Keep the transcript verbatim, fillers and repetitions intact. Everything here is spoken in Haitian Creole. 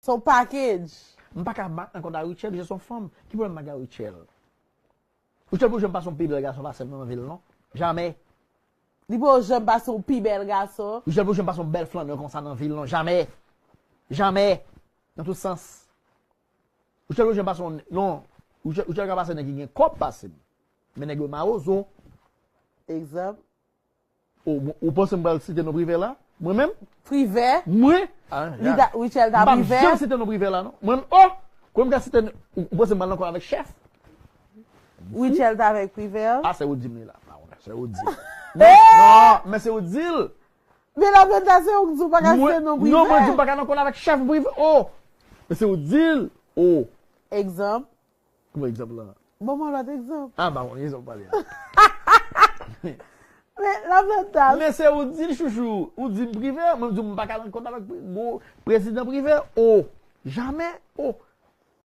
Se yon package. M pa ka bat nan kont a Rutshelle, se yon fanm. Ki pwoblèm m ak Rutshelle? Rutshelle poko janm pase yon pi bèl gason pase m nan vil, non. Jamè. Li poko janm pase yon pi bèl gason. Rutshelle poko janm pase yon bèl flannè konsa nan vil, non. Jamè. Jamè. Nan tout sans. Rutshelle poko janm pase yon, non. Rutshelle ka pase nèg ki gen kòb pase m. Men nèg yo mawozo. Egzanp. Ou, ou panse m pral site non Privè la? Mwen menm? Privè? Mwen? Li ta, Rutshelle ta Privè? Janm site non Privè la, non. Mwen, oh! Kòm m ka site, ou, ou panse m pral nan kò avèk chèf? Rutshelle ta avèk Privè? Ah, se ou di m li la. Ah, wè, se ou di. Non, non, men se ou di l. Men la venta se ou di ou pa ka site non Privè. Non, mwen di m pa ka nan kò avèk chèf Privè. Oh! Men se ou di l. Oh! Egzanp. Kòman egzanp la? Bon, mwen lòt egzanp. Ah, ba, mwen egzanp pale a. Men la venta. Men se ou di l, chouchou. Ou di m Privè, mwen di m pa ka nan kont avèk gwo prezidan Privè. Oh! Jamè. Oh!